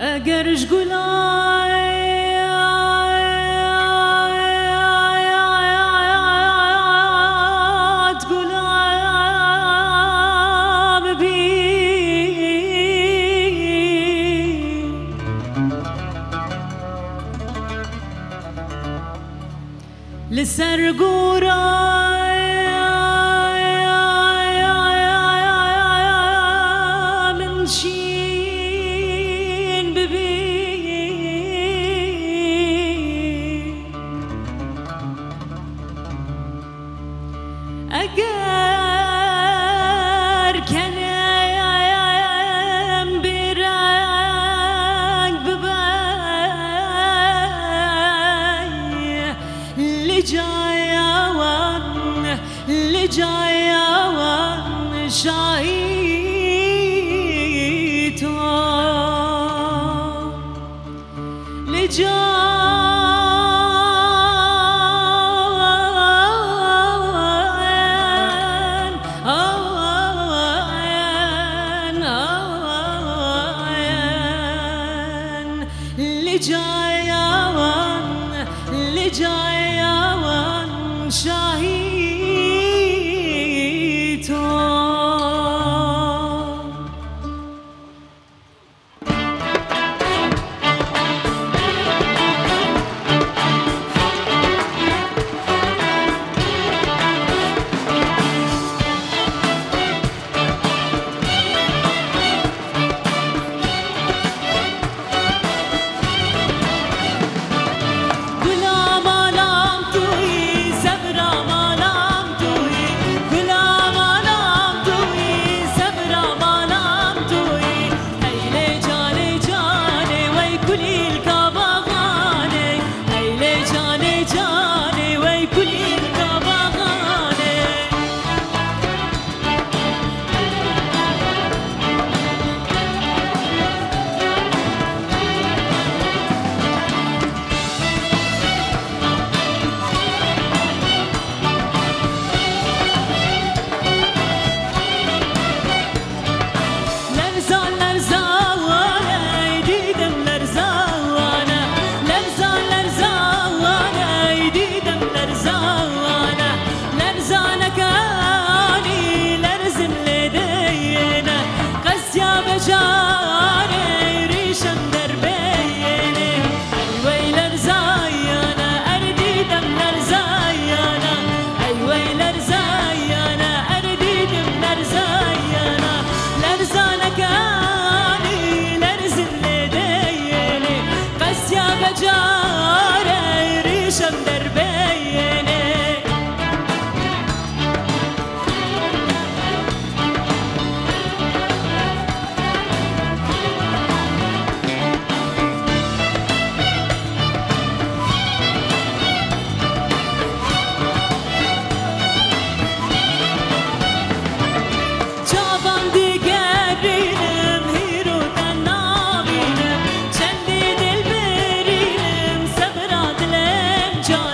ئەگەرش گولات گولام بی لەسەر گۆرا من شین ببی ئەگەر کەنم بێرەنگ ببەی لجایەوان لجایەوان شاهی تۆ لجان آن آن لجایەوان لجایەوان شاهی تۆ. گولا مالام توی سبرا مالام توی گولا مالام توی سبرا مالام توی هیله جانه جانه وی کلیل کاباغانه هیله جانه جانه وی کلیل کاباغانه. لەرزان لەرزاوانە دیدم لەرزاوانە لەرزان لەرزاوانە دیدم لەرزاوانە لەرزانەکانی لەرزم لێدەیێنە قەسیا بەجارێ ریشم دەربێنێ ئەیوەی لەرزایانە ئەردیدم لەرزایانە ئەیوەی لەرزایانە ئەردیدم لەرزایانە لەرزانەکانی لەرزم لێدەیێنێ قەسیا بەجارێ ریشم دەربێنێ. چاوان دیگەرینم هیرۆ تەنابینم چەندی دڵبرینم سەبرا دلم جانێ.